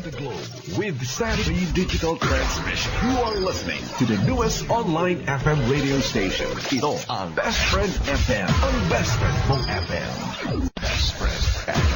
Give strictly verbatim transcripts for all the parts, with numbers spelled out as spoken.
the globe with Sanity Digital Transmission. You are listening to the newest online F M radio station. Ito ang Best Friend F M, ang best friend mong F M. Best Friend F M.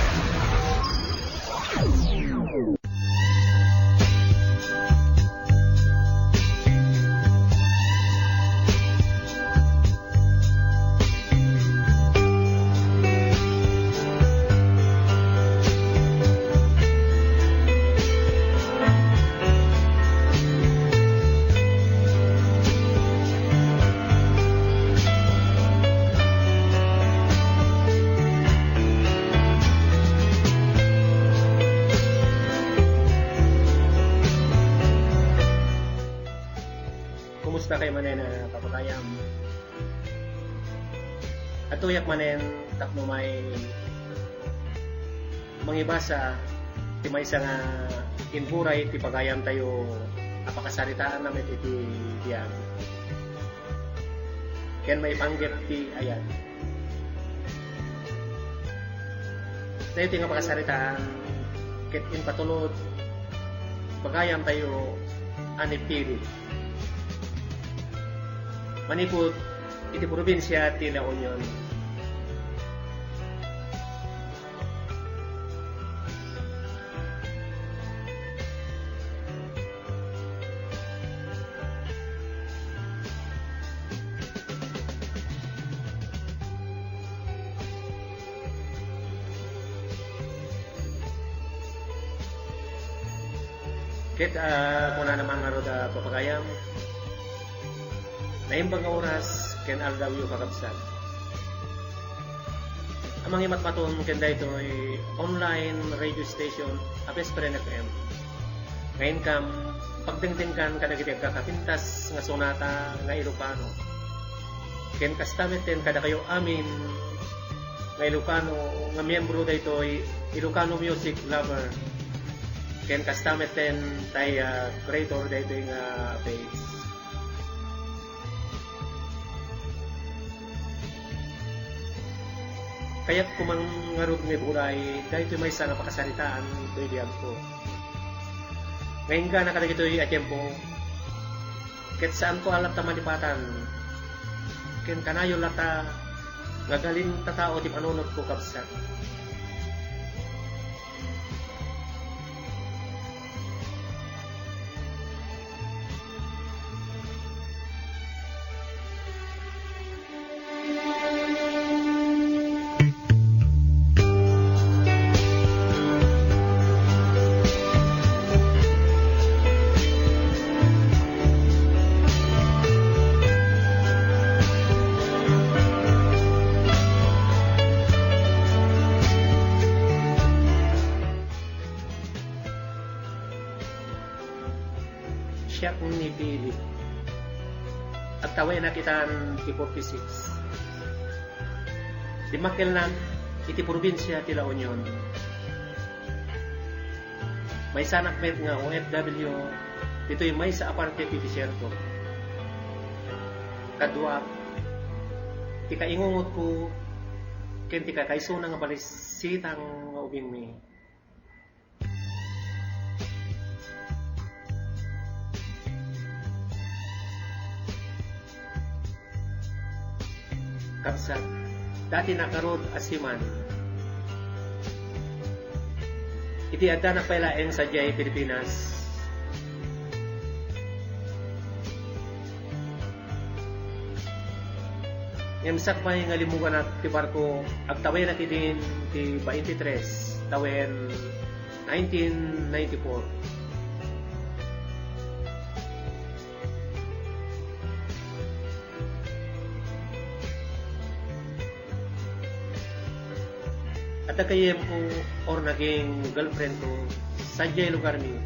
Kumusta kayo manen, ah, papagayam? Atuyak manen tapno may mangibasa ti maysa nga imburay ti pagayamtayo a pakasaritaanna met iti biag. Ken maipanggep ti ayat. Daytoy nga pakasaritaan ket impatulod pagayamtayo a ni Pili. Manipud iti probinsia ti La Union. Ket, ah, kunana man ngarud a papagayam, naimbag nga oras ken aldaw yo, kakabsat, a mangimatmaton ken daytoy online radio station a Best Friend F M. Nga inkam, pagdengdengkan kadagiti agkakapintas nga sonata nga Ilocano. Ken kasta metten kadakayo amin nga Ilocano nga miyembro daytoy Ilocano Music Lover. Ken kasta metten tay, ah, creator daytoy nga page. Kayat ko man ngarud nga iburay daytoy maysa nga pakasaritaan toy biagko. Nga inggana kadagitoy a tiempo, ket saanko a latta malipatan, ken kanayon latta nga agin tatao ti panunotko, kabsat. Siak ni Philip. Agtawenak itan ti forty-six. Dimmakkelnak iti probinsia ti La Union. Maysanak met nga O F W ditoy maysa a parte ti desierto. Kaduak, ti kaingungotko ken ti kakaysona nga balisitang nga ubingmi. Kabsat, dati nakarud a siman. Iti addanak pay laeng sadiay Pilipinas, ngem sakbay nga limmuganak ti barko, agtawenak idin ti baintitres tawen nineteen ninety-four. Adda gayyemko or naging girlfriend ko sadiay lugarmi.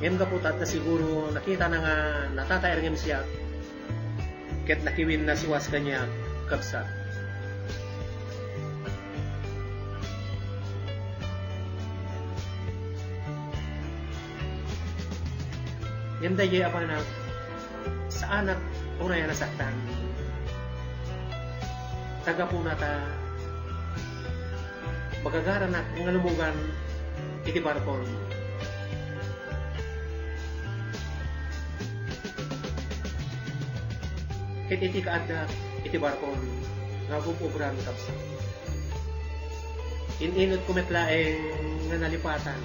Ngem gapu ta adda siguro nakitana nga natataer ngem siak, ket nakiwinna siwas kaniak, kabsat. Ngem daydiay a bana, saanak uray a nasaktan. Ta gapuna ta Pagagaranak nga lumugan iti barkon. Ket iti kaaddak iti barkon nga agub-ubran, kabsat, in-inutko met laeng nga nalipatan.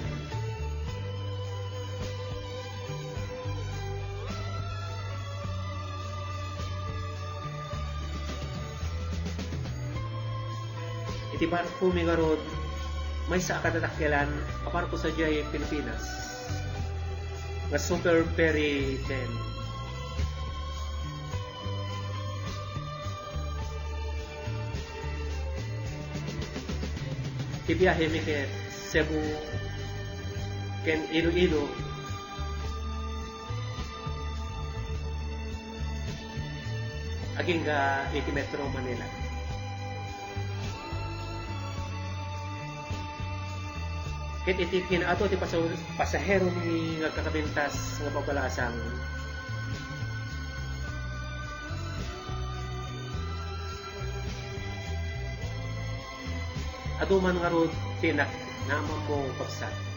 Iti barkomi ngarud, maysa a kadadakkelan a barko sadiay Pilipinas nga Super Ferry ten. Ti biahemi ket Cebu ken Iloilo. Agingga iti Metro Manila. Ket iti kinaadu ti pasu-, pasaheromi nga agkakabintas nga pabalasang, adu man ngarud ti inak, naammo, kabsat.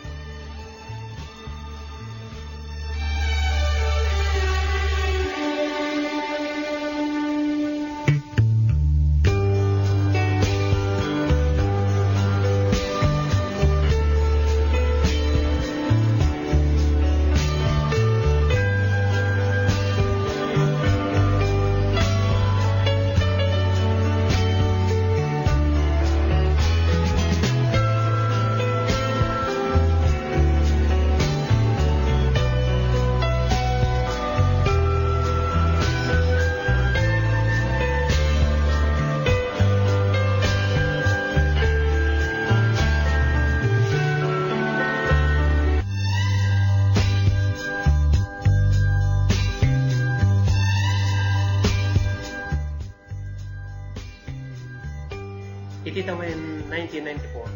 Iti tawen nineteen ninety-four,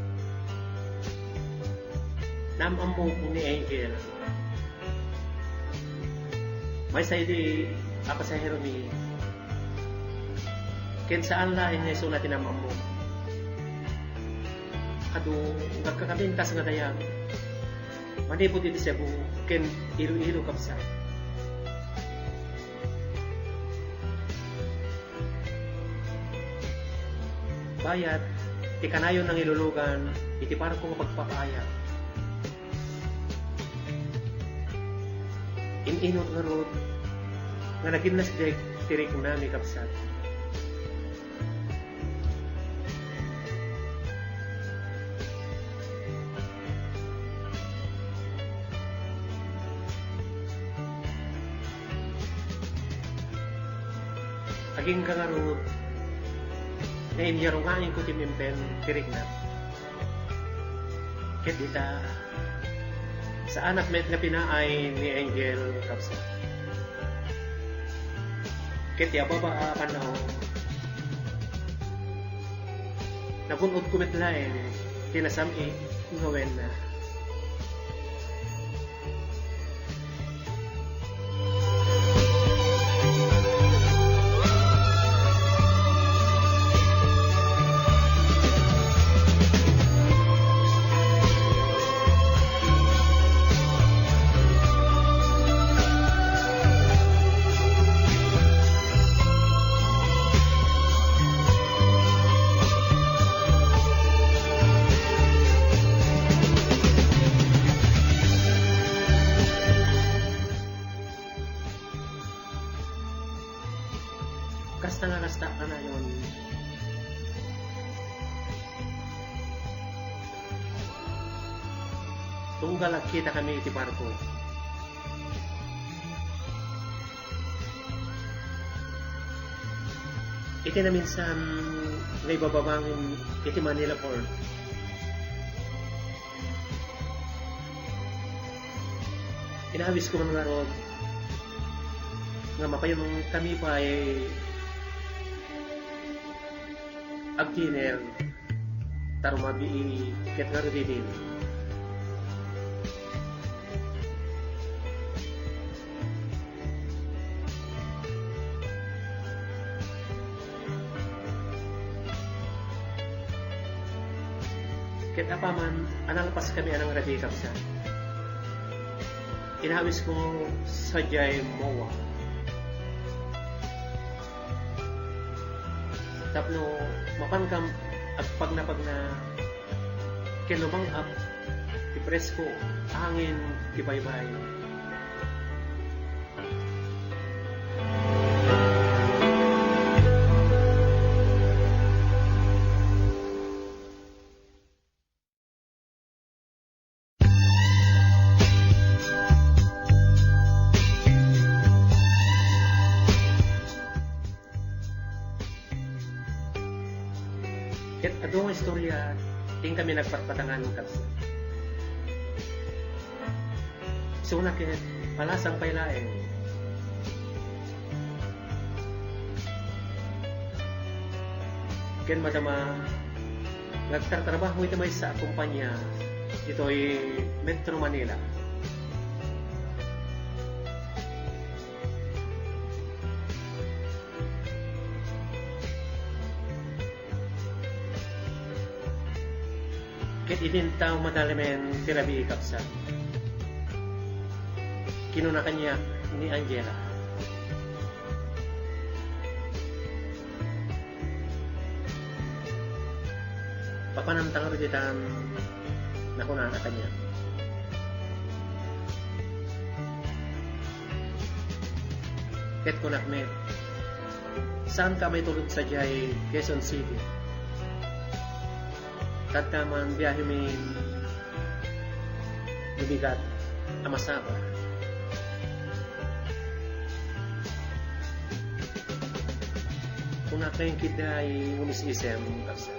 naam-ammok ni Angel. Maysa idi a pasaheromi, ken saan laeng nga isuna ti naam-ammok. Adu nga agkakabintas nga dayag manipud iti Cebu ken Iloilo, kabsat. Bayat ti kanayon nangilulugan iti barko nga pagpapaayat. In-inut ngarud nga naginnasdek ti riknami, kabsat. Agingga ngarud nga inyarungaenko ti mimpen ti rikna. Ket ita, saanak met nga pinaay ni Angel, kabsat. Ket ti ababa a panahon, nagun-odko met laeng ti nasam-it nga wenna. Kasta nga kasta kanayon, tunggal agkitakami iti barko. Iti naminsan nga ibababangin iti Manila Port, inawisko man ngarud nga mapayon kami pay agdinner. Ta rumabii ket ngarud idin. Apaman a nalpaskami a nangrabii, kabsat, inawisko sadiay MOA tapno mapankam agpagnapagna ken lumang-ap ti presko a hangin ti baybay. Ket adu nga istorya ti inkami nagpatpatangan, kabsat. Isuna ket palasang pay laeng. Ken madama nga agtartrabaho iti maysa a kompania ditoy Metro Manila. Ket idi intaw madalemen ti rabii, kabsat, kinuna kaniak ni Angela, "Papanamta ngarud ditan," nakunana kaniak. Ket kunak met, "Saanka a maitulod sadiay Quezon City? Tadta man biahemin lubigat a masaba." Kunak nga inkidday nga umis-isem, kabsat.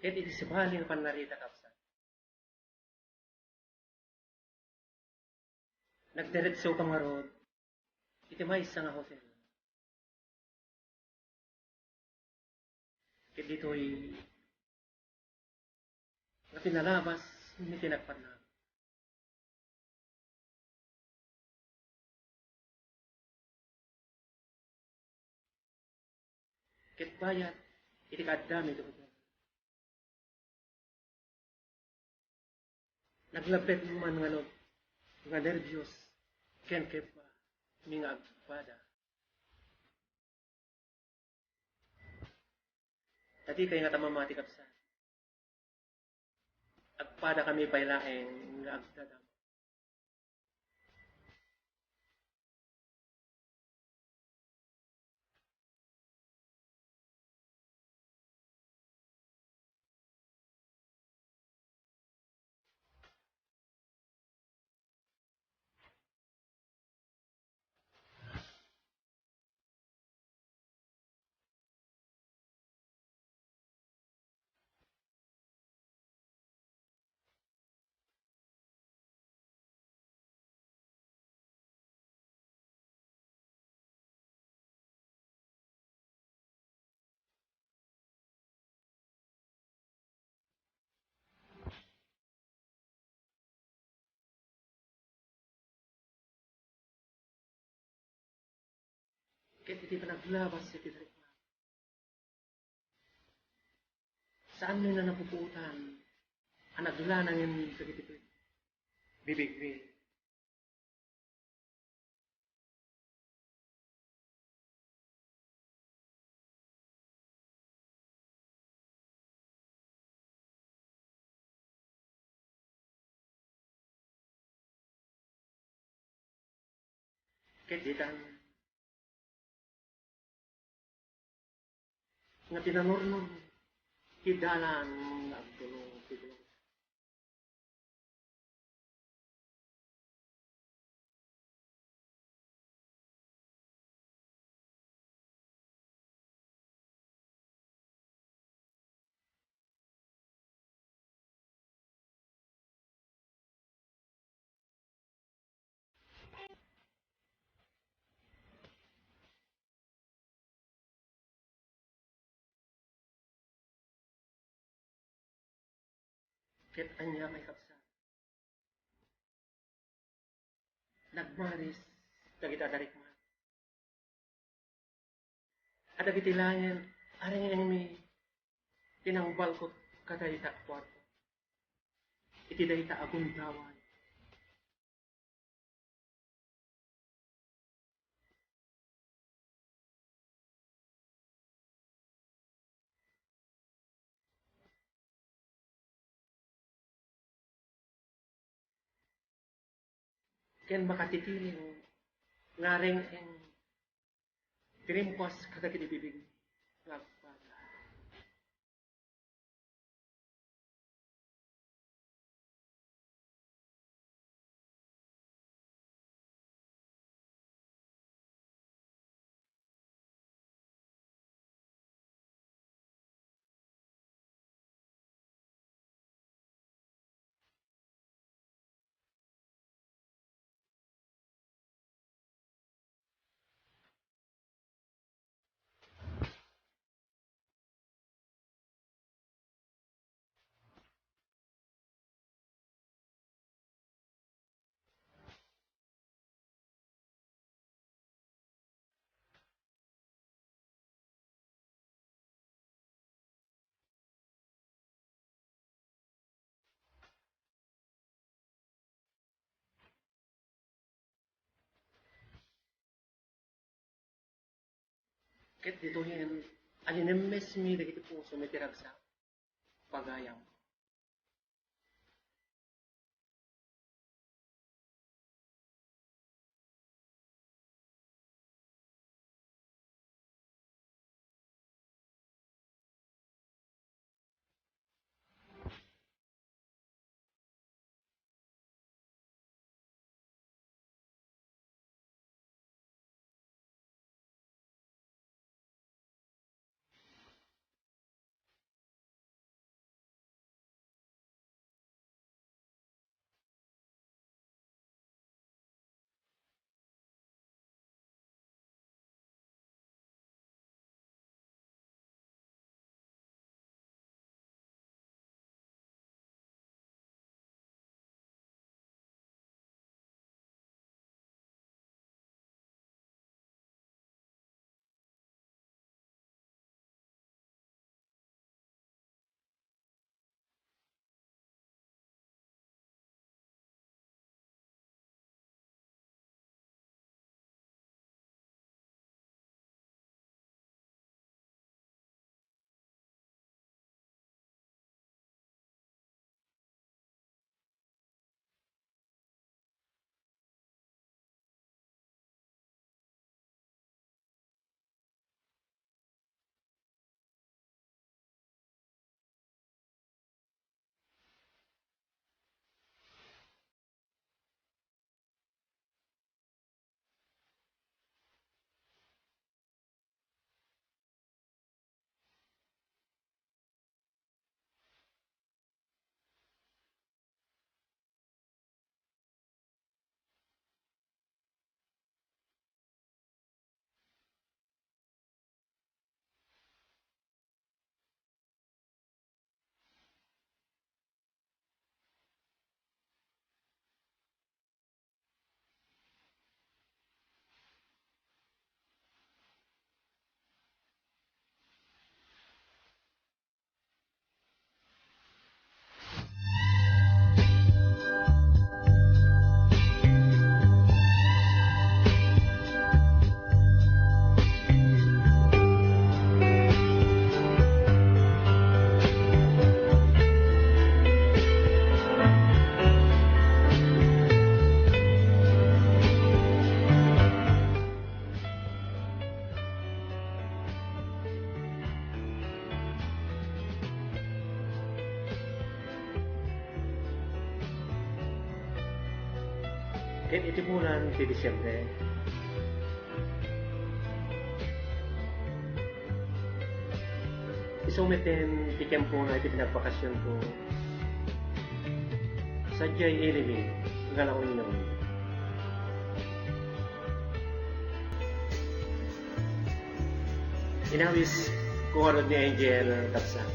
Ket iti sabali nga pannarita, kabsat, nagdiretso ka ngarud iti maysa nga hotel. Ket ditoy nga pinalabas iti nagpannama. Ket bayat iti kaaddami iti hotel, naglappek man ngarud nga nerbios ken kebba mi nga agpada. Ta dikay ngata mamati, kabsat. Agpadakami pay laeng nga agdadamag. Ket iti panaglabas iti darikmat, saanmi a napupuotan a naglanangen dagiti bibigmi. Ket ditan nga pinanurnong ti dalan nga agtulong ti gloria. Ket ania, maikabsat, nagmaris dagita darikmat. A dagiti laeng a reng-engmi ti nangbalkot kadayta a kuarto iti dayta a gundaway. Ken makatitiling nga reng-eng ti rimpuas kadagiti bibig nga agpada. Ket ditoyen, a linemmesmi dagiti pusomi ti ragsak, pagayam. Ket iti bulan ti Disiembre, isu met ti tiempona iti pinagbakasionko, sadiay ilimi nga La Union. Inawisko ngarud ni Angel, kabsat.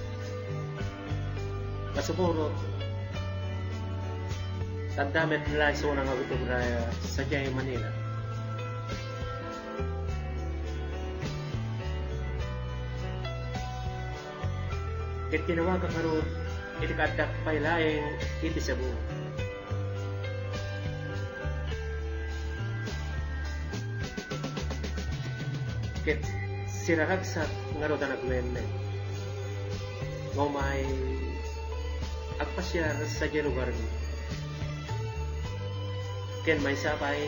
Masuburo, ta adda met la isuna nga agtuturay sadiay Manila. Ket tinawagak ngarud iti kaaddak pay laeng iti Cebu. Ket siraragsak ngarud a nagmemmed nga umay agpasiar sadiay lugarmi. Ken maysa pay,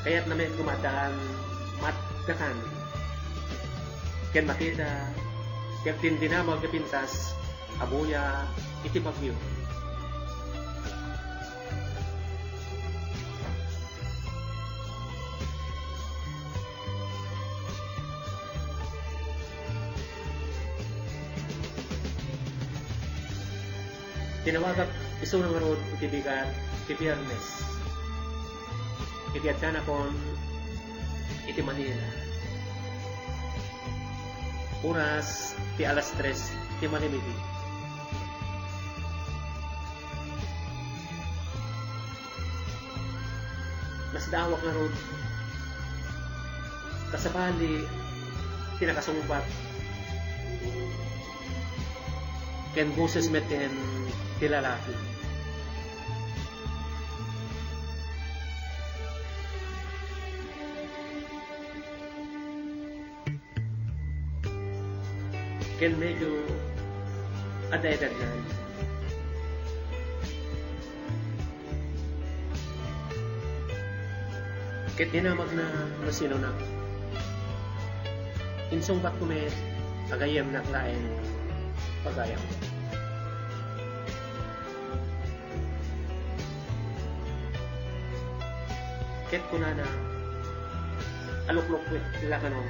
kayatna met nga maaddaan, maaddakan ken makita ti agdindinamag nga pintas a buya iti Baguio. Tinawagak isuna ngarud iti bigat ti Biernes, iti addanakon iti Manila. Oras ti alas tres ti malimidi. Nasdaawak ngarud ta sabali ti nakasungbat ken boses met ti lalaki. Ken medyo adda edadnan. Ket dinamagna no sinona. Insungbatko met a gayyemnak laeng pagayam. Ket kunana, aluklukwet la kano.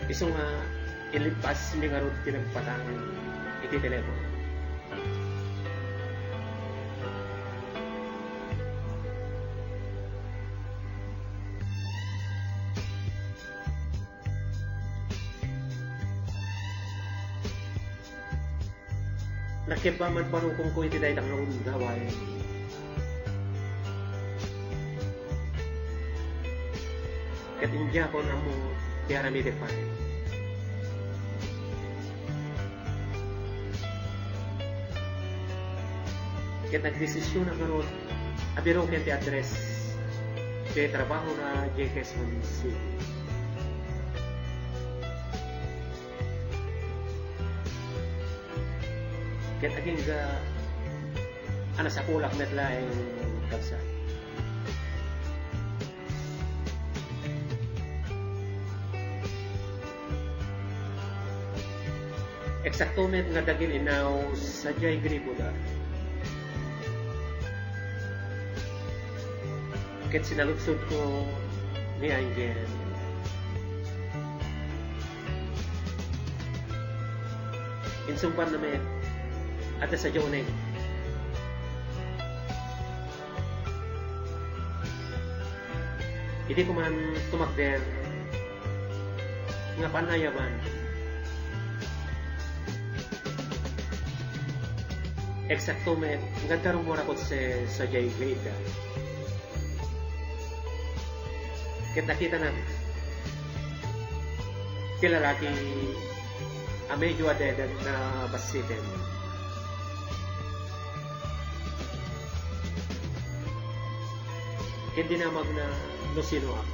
Isu nga, ilippasmi ngarud ti nagpatang iti telepono. Nakebba man parukomko iti dayta nga gundaway. Ket indiakon ammo ti aramidek pay. Ket nagdesisionak ngarud a biroken ti address ti trabahona idiay Quezon City. Ket agingga a nasakolak met laeng, kabsat. Eksakto met nga dagin-innaw sadiay gripoda. Ket sinaludsodko ni Angel. Insungbatna met, adda sadiay uneg. Idi ko man tumagder nga panayaban, eksakto met nga adda rummuar a kotse sadiay grade. Ket nakitanak ti lalaki a medyo adda edad nga bassiten. Ket dinamagna no sinoak.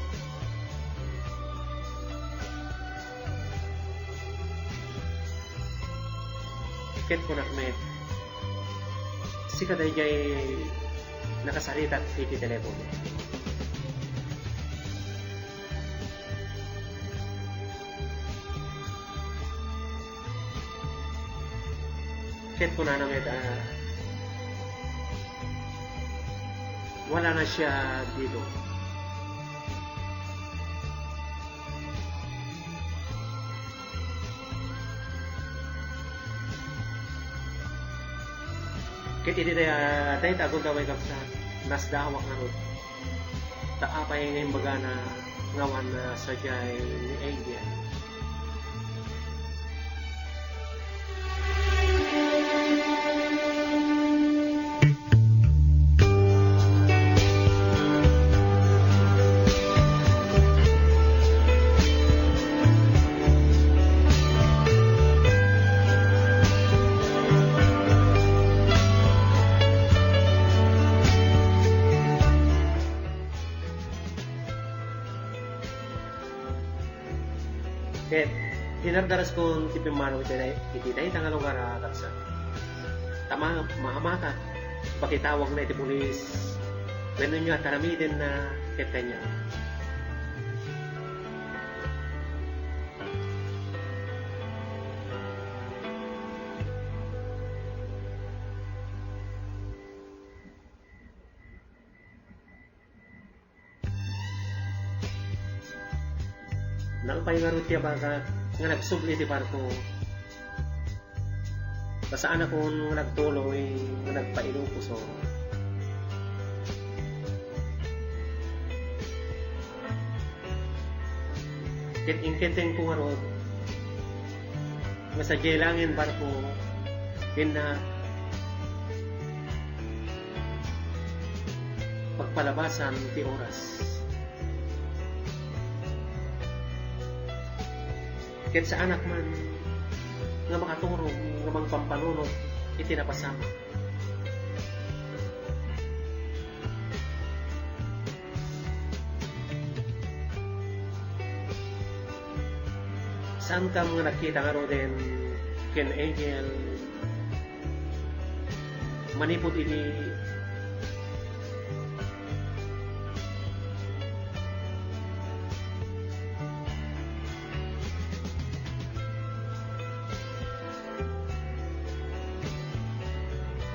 Ket kunak met, "Sika daydiay nakasaritak iti telepono." Ket kunana met a, Wala na siya dito. Ket idi day, ah, dayta gundaway, kabsat, nasdaawak ngarud. Ta apay nga imbagana nga awan, ah, sadiay ni Angel? Ket dinardaraskon ti pimmanaw iti day-, iti dayta nga lugar a kabsat. Ta ma-, maamatak, pakitawagna iti pulis wenno ania ti aramidenna ket kaniak. Nalpay ngarud ti abaga nga nagsubli ti barko. Ta saanakon nga nagtuloy nga nagpailuposo. Ket inketengko ngarud nga sadiay laeng barko ken na pagpalabasan ti oras. Ket saanak man nga makaturog nga mangpampanunot iti napasamak. Saankam nga nagkita ngaruden ken Angel manipud idi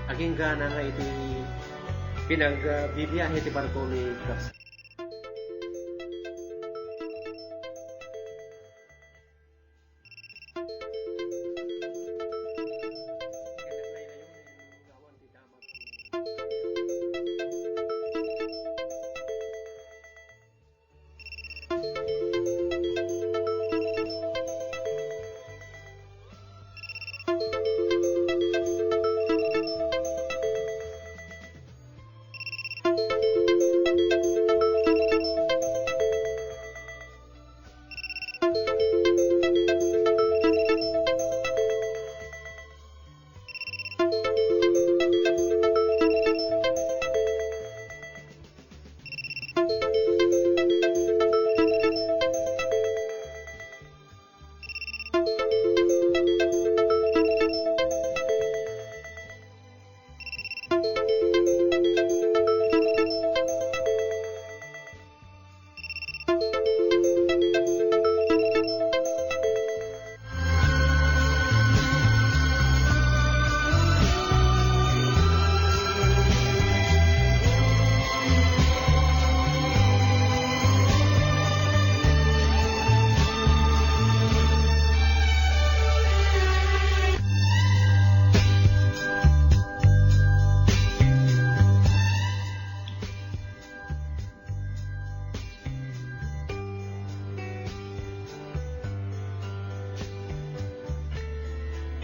agingga na nga iti pinagbibiahe ti barko ni Kap-.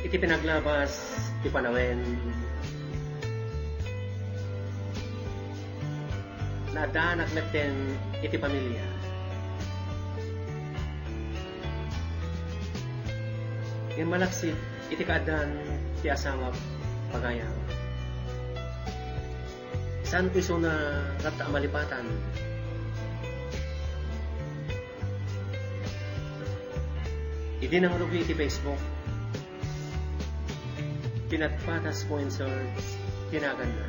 Iti pinaglabas ti panawen, naaddaanak metten iti pamilia. Ngem malaksid iti kaaddaan ti asawak, pagayam, saanko isuna nga adda a malipatan. Idi nangrugi iti Facebook, pinagpatasko in search ti naganna.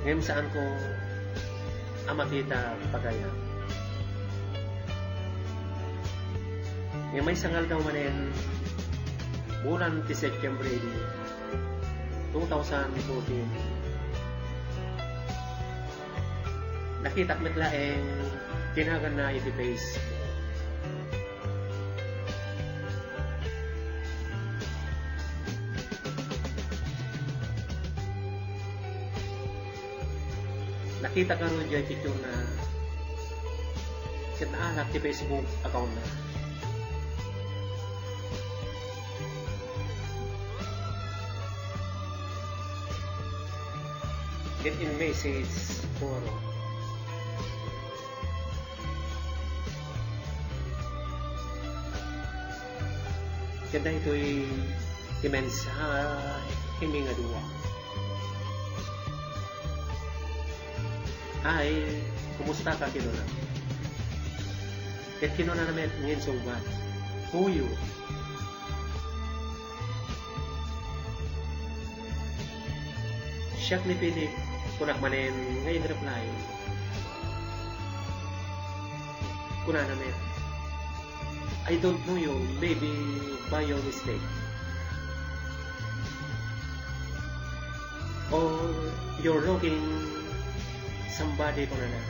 Ngem saanko a makita, pagayam. Ngem maysa nga aldaw manen, Bulan ti Setyembre idi, two thousand fourteen. Nakitak met laeng ti naganna iti Facebook. Nakita ngarud diay picture na ket naalak ti Facebook account na. Get in message tomorrow. Ket daytoy ti mensahemi nga dua. Hi, kumusta ka, kinuna. Ket kinunana met nga insungbat, "Who you?" Siak ni Philip, kunak manen nga in reply. Kunana met, "I don't know you, maybe by your mistake. Or you're looking somebody," kunana.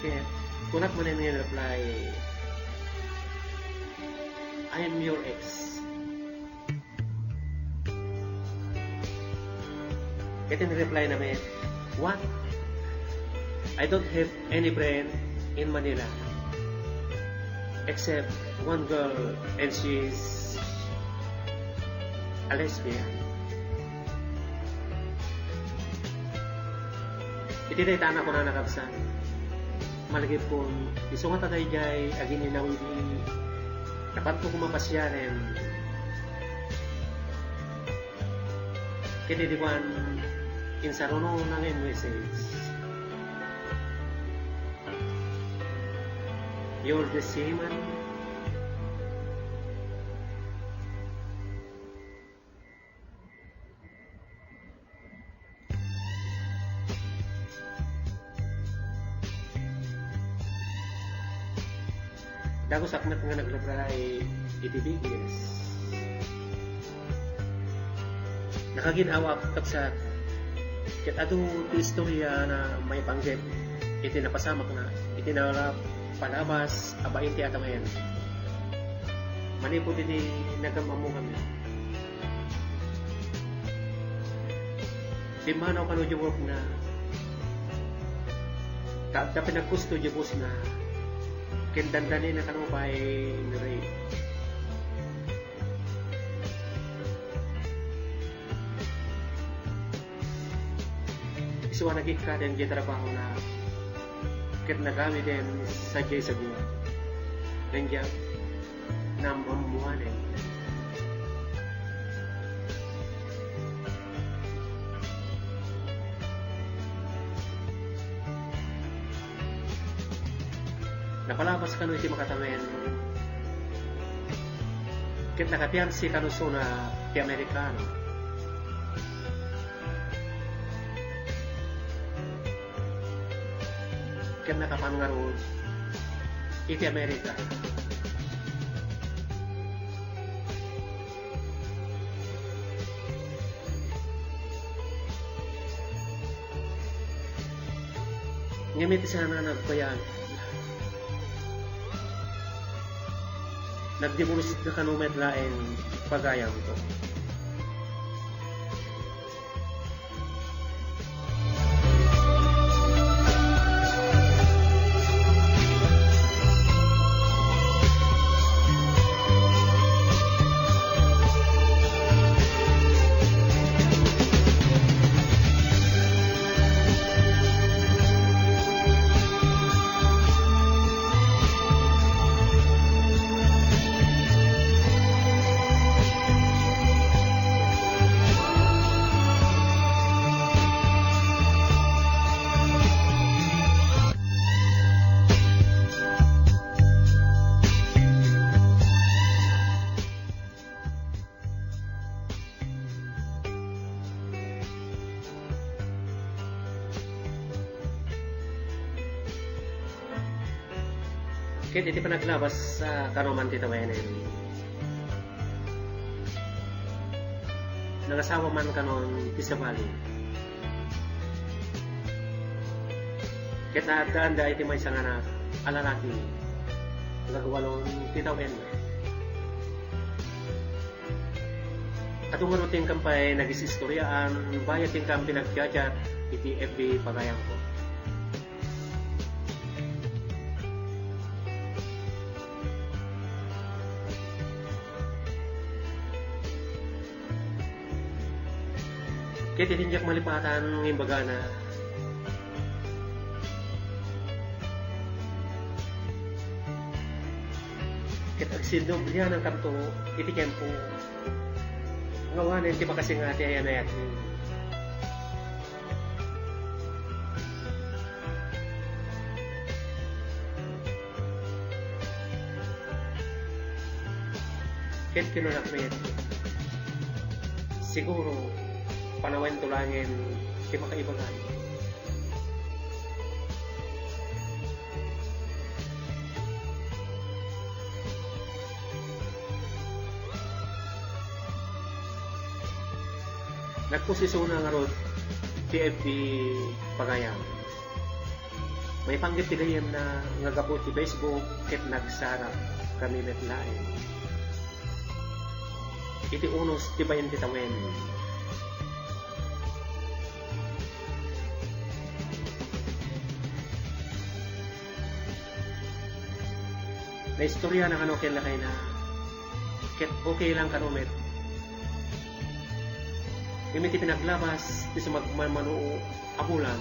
Ket kunak manen nga in reply, "I am your ex." Ket in reply na met, "What? I don't have any friend in Manila except one girl, and she is a lesbian." Iti dayta a kunana, kabsat, malagipkon, isu ngata daydiay agininaw idi napanto koma pasiaren. Ket idi kuan, insarunona nga in message, "You're the same man." Dagusak met nga nagreply iti B B S. Nakagin-awak, kabsat, ket adu ti istorya na maipanggep iti napasamakna iti napalabas a bain ti atawen. Manipud iti nagam-ammokami, pimmanaw kano diay workna. Ta adda pinaggusto diay bossna, ken dandanina kano pay ni Ray. Isu a nagikkaden diay trabahona, ket nagawiden sadiay saguan. Ken diay naammoanen. Napalabas kano iti makatawen, ket nakapiansi kano isuna ti Amerikano. Ket nakapan ngarud iti Amerika. Ngem iti sana nagbayag, nagdiborsio kano met laeng pagayamto. Ket iti panaglabas, ah, kano man ti tawenen, nangasawa man kanon ti sabali. Ket naaddaanda iti maysa nga anak a lalaki nga agwalon ti tawenna. Adu ngarud ti inkam pay nagis-istoriaan, bayat ti inkam pinagchat-chat iti F B pagayamko. Ket iti diak malipatan nga imbagana, ket agsinnublianankamto iti tiempo nga awanen ti makasinga ti ayanayatmi. Ket kinunak met, "Siguro, panawento laengen ti makaibagan." Nagposesona ngarud ti F B pagayam. Maipanggep ti gayyemna nga gapu ti Facebook ket nagsarap kami met laeng iti unos ti bain ti tawen. Naistorya na kano ken lakayna, ket okay lang kano met. Ngem iti pinaglabas ti sumagmamano a bulan,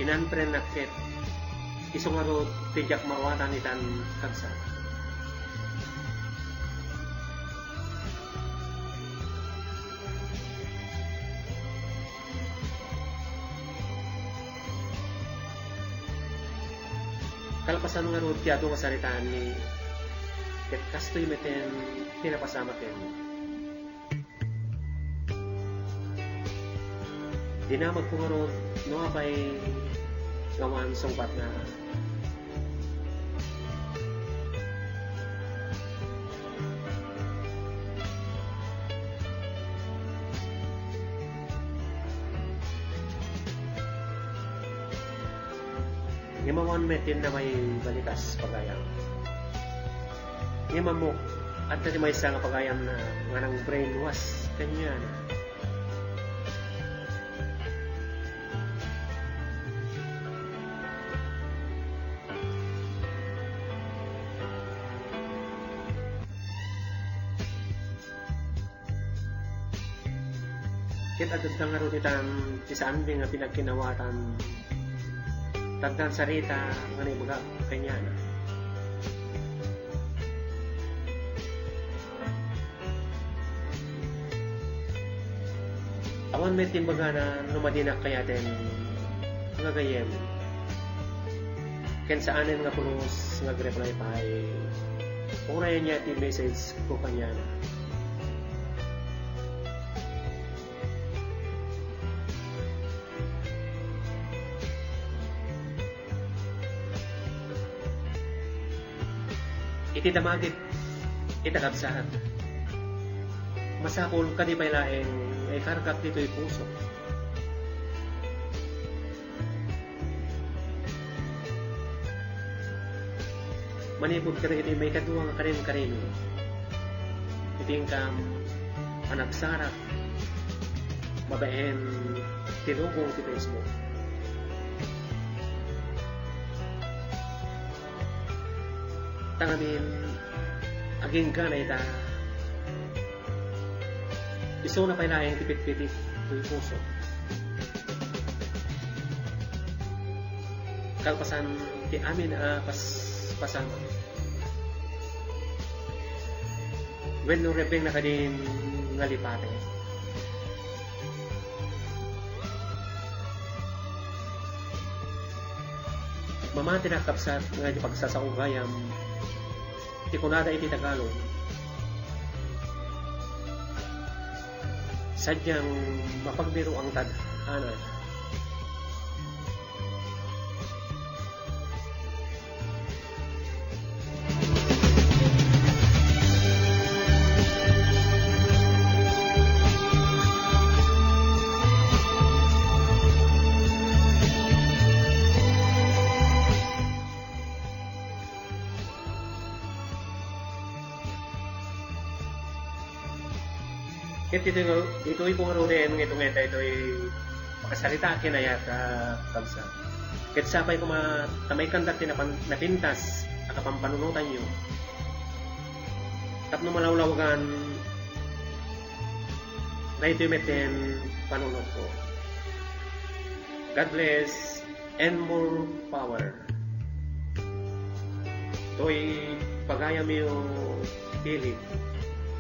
in-unfriend-nak ket isu ngarud ti diak maawatan itan, kabsat. Kalpasan ngarud ti adu nga saritaanmi, ket kastoy metten ti napasamaken. Dinamagko ngarud no apay nga awan sungbatna. Ngem awan met ti namay balikas pagayam. Ngem ammok, adda ti maysa nga pagayamna nga nang-brainwash kaniana. Ket adda ngarud itan ti saanmi nga pinagkinawatan, ta addan sarita nga naibaga kaniana. Awan met ti imbagana no madinak kayaten nga gayyem. Ken saanen nga pulos nga agreply pay, uray ania ti message ko kaniana. Iti damagek ita, kabsat, masapul kadi pay laeng nga ikargak ditoy puso. Manipud kadagiti maikadua nga karin-karin, iti inkam a nagsarap babaen ti logo ti Facebook. Ta ngamin, agingga ita. Isuna pay laeng ti pitpitik toy puso. Kalpasan ti amin a pas-, pasamak. Wenno rebbengna kadin nga lipatek. Mamatinak, kabsat, nga iti pagsasao gayam, ti kunada iti Tagalog, sadiay mapagbiruang tadhana. Ket ditoy, ditoy ko ngaruden nga itunged daytoy pakasarita a kinayat a kabsat. Ket sapay koma ta maikkandak ti napan-, napintas a kapampanunotanyo. Tapno malawlawagan, daytoy metten panunotko. God bless and more power. Toy pagayamyo, Philip,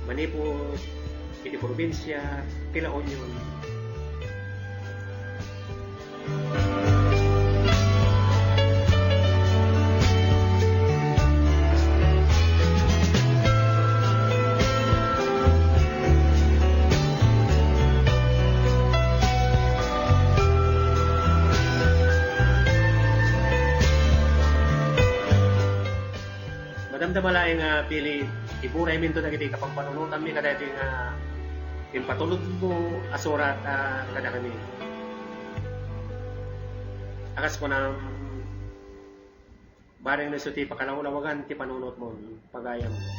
manipud iti probinsia ti La Union. Madamdama laeng nga, Philip, iburayminto dagiti kapampanunotanmi kadaytoy nga impatulodmo a surat a kadakami. A kas kunam, bareng no isu ti pakalawlawagam ti panunotmon, pagayamko.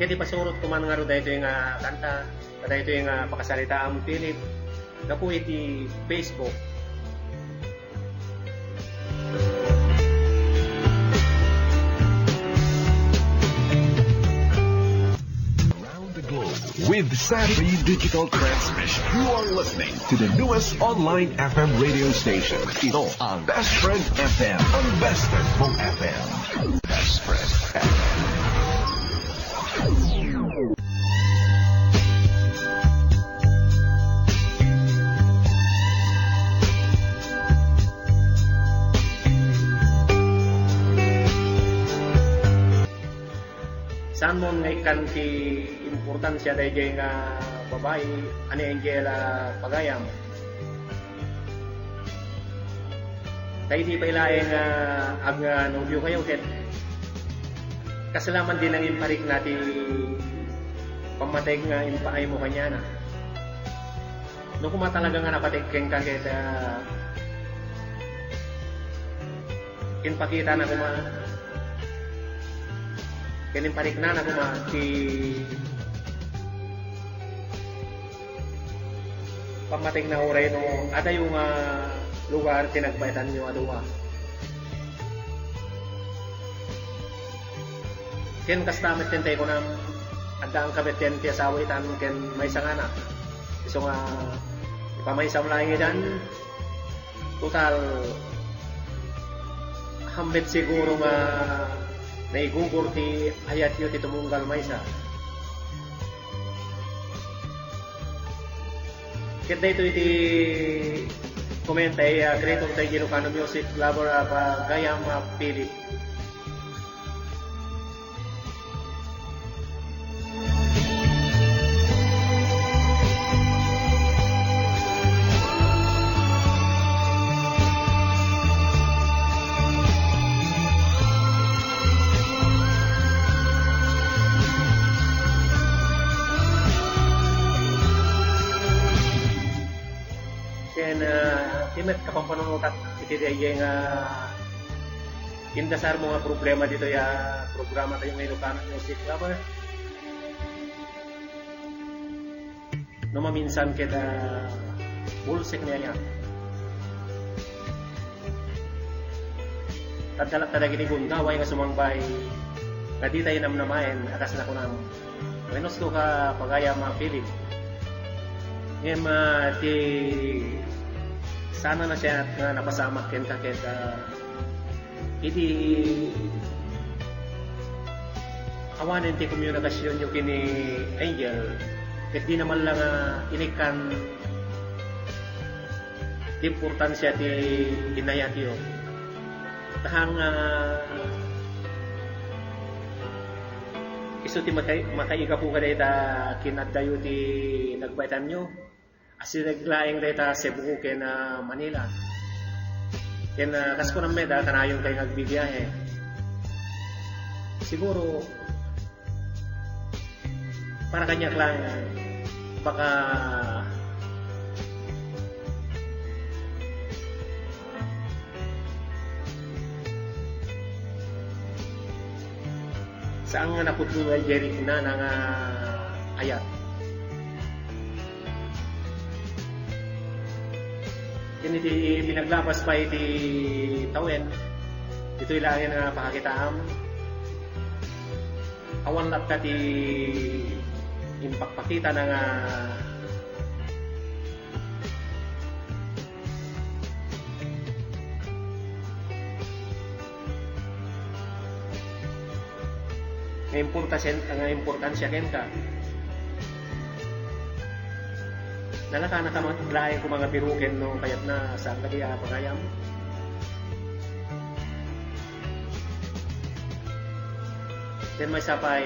Ket ipasurotko man ngarud daytoy nga kanta, kadaytoy nga pakasaritaam, Philip, gapu iti Facebook. Around the globe with Savvy Digital Transmission. You are listening to the newest online F M radio station. Ito ang Best Friend F M, ang Best Friend mo F M. Best Friend F M. Saan mo nga ikkan ti importansia daydiay nga babai a ni Angel a pagayam? Ta idi pay laeng nga ag-, nga nobio kayo ket kasla man di nangimparik na ti pammateg nga impaay mo kaniana. No kuma talaga nga napatek kenka ket, ah, impakitana kuma, ken impariknana kuma ti pammategna uray no adayo nga lugar ti nagbaetanyo a dua. Ken kasta met ken tay kunam, addaanka met ken ti asawa itan ken maysa nga anak. Isu nga ipamaysam laeng idan, total, hammet siguro nga naigugur ti ayatyo ti tumunggal maysa. Ket daytoy ti comment ti, ah, creator ti Ilocano music lover a pagayam a Philip. Ken, ah, ti met kapampanunotak iti daydiay nga indasarmo nga problema ditoy a programa tayo nga Ilocano Music Lover. No maminsan ket, ah, bulsek ni ayat. Tadda latta dagiti gundaway nga sumangbay nga dita inamnamaen a kas nakunam. Wenno ka pagayam a Philip. Ngem, ah, ti sana nasiat nga napasamak kenka ket, ah, iti awanen ti komunikasionyo ken ni Angel, ket di na man la nga inikkan ti importansia ti inayatyo. Tahang, ah, Isu ti makai-, makaigapu kadayta kinaddayo ti nagbaetanyo. Asideg laeng dayta Cebu ken, ah, Manila. Ken, ah, kas kunam met, ah, kanayon kay nga agbibiahe. Siguro, para kaniak lang, baka saan nga napudno nga Jericho na nga ayat. Ken iti pinaglabas pay iti tawen, ditoy laeng nga pakakitaam. Awan latta ti impakpakitana nga nga importansya, nga importansya kenka. Nalakanaka met laeng koma nga biroken no kayatna, saan kadi a pagayam? Ken maysa pay,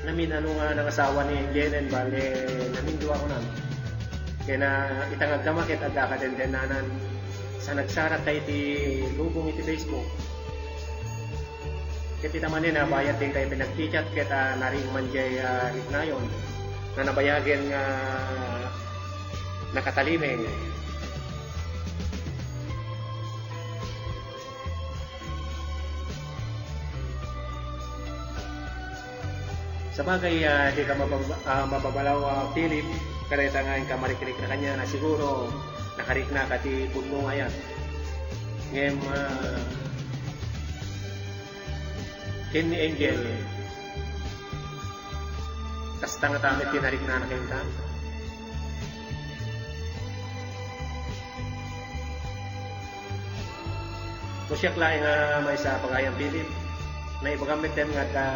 namin-ano nga nangasawa ni Angel, bale, namindua kunan. Ken, ah, ita nga agdama ket adda kadendenanan sa nagsarak kay ti lubong iti Facebook. Ket ita manen a bayat ti kay pinagchat ket, ah, nariing man jay, ah, riknayon nga nabayagen nga nakatalimeng. Sabagay, ah, di ka mabab-, ah, mababalaw, ah, Philip, kadayta nga inka marikrik na kaniana, siguro nakariknaka ti pudno nga ayat. Ngem, ah, ken ni Angel, kasta ngata met ti nariknana kenka. No siak laeng nga maysa a pagayam, Philip, naibagam met nga adda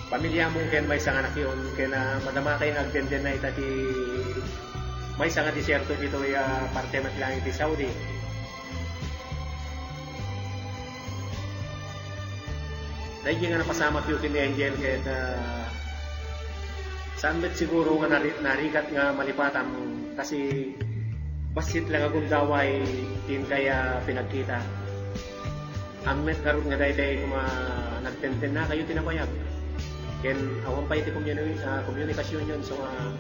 pamiliamon ken maysa nga anakyon, ken, ah, madamakay nga agdendena ita ti maysa nga desierto ditoy, ah, parte met laeng ti Saudi. Daydi nga napasamakyo ken ni Angel ket, ah, saan met siguro nga nari-, narigat nga malipatam, kasi bassit la nga gundaway ti inkay a pinagkita. Ammet ngarud nga daydiay koma nagtentennakayo ti nabayag. Ken awan pay ti kommuni-, ah, komunikasyonyon, so, ah,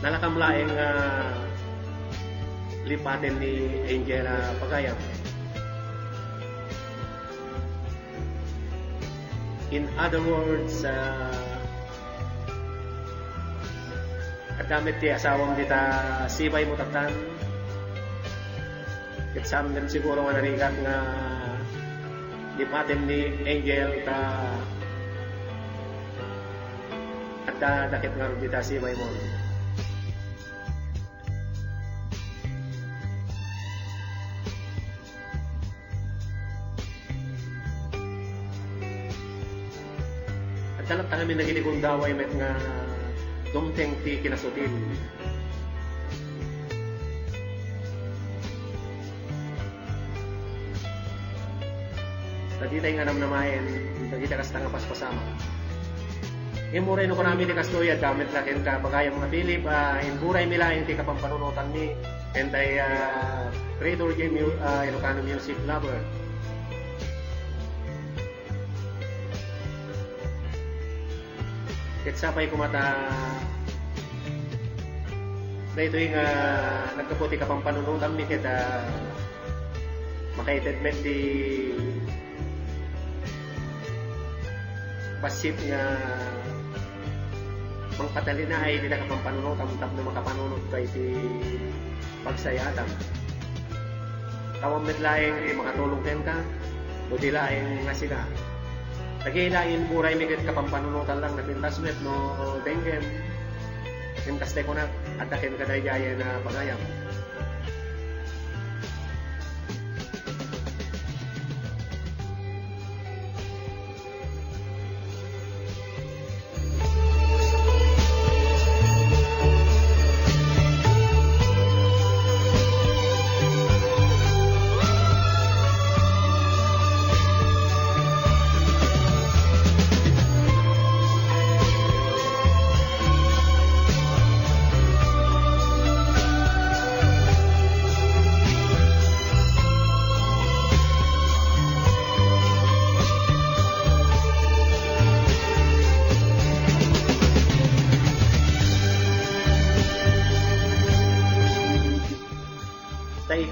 nalakam laeng nga lipaten ni Angel a pagayam. In other words, ah, adda met ti asawam dita sibaymo, tattan. Ket saan met siguro nga narigat nga lipaten ni Angel ta adda dakep ngarud dita sibaymo. Adda latta ngamin dagiti gundaway met nga dumteng ti kinasutil. Dagitay nga namnamaen, dagiti kasta nga paspasamak. Ngem uray no kunami ti kastoy, adda met la kenka a pagayam nga Philip, ah, imburaymi laeng ti kapampanunotanmi, ken tay, ah, Creator J Mu-, ah, Ilocano Music Lover. Ket sapay koma ta daytoy nga naggapu ti kapampanunotanmi ket, ah, makaited met ti bassit nga mangpatalinaay dita kapampanunotam tapno makapanunot ka iti pagsayaatam. Awan met laeng ti makatulong kenka, no di laeng nga sika. Dagiti laeng imburaymi ket kapampanunotan lang, napintas met no denggen. Ngem kasta kunak, adda kenka daydiayen a pagayam.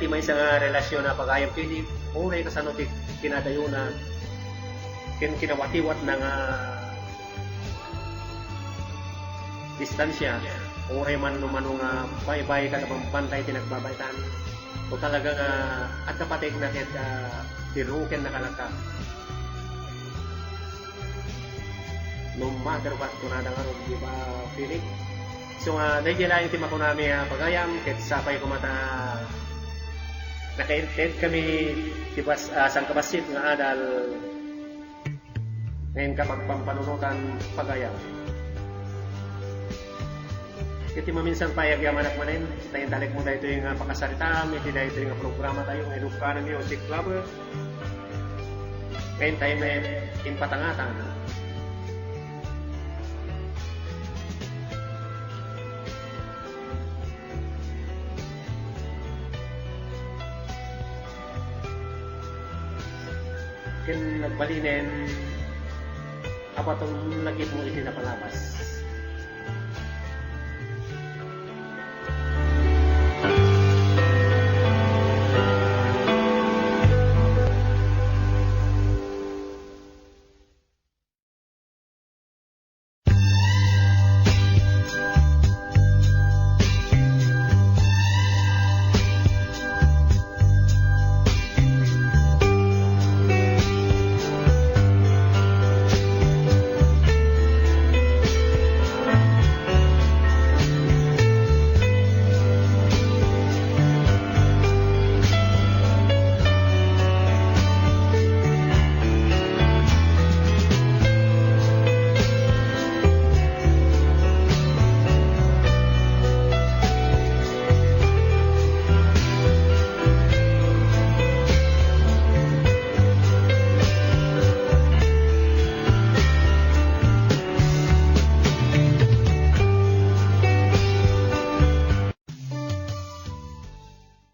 maysa nga relasyon a pagayam Felix, uray kasano ti kinadayona, ken kinawatiwatna nga distansya, uray man no mano nga baybay kada bambantay ti nagbabaitan, o talaga nga adda pategna ket, ah, ti ruken nakalaka. No matter what, kunada ngarud, di ba, Felix? So nga, daydi laeng ti makunami a pagayam, ket sapay koma ta nakainted kami ti bas-, ah, sangkabassit nga adal nga inka pagpampanunotan pagayam. Iti maminsan pay agyamanak manen, ta intalekmo daytoy nga pakasaritaam iti daytoy nga programa tayo nga Ilocano Music Club. Ngayon tayo met impatangatan. Ken nagbalinen, apaton lagipmo iti napalabas.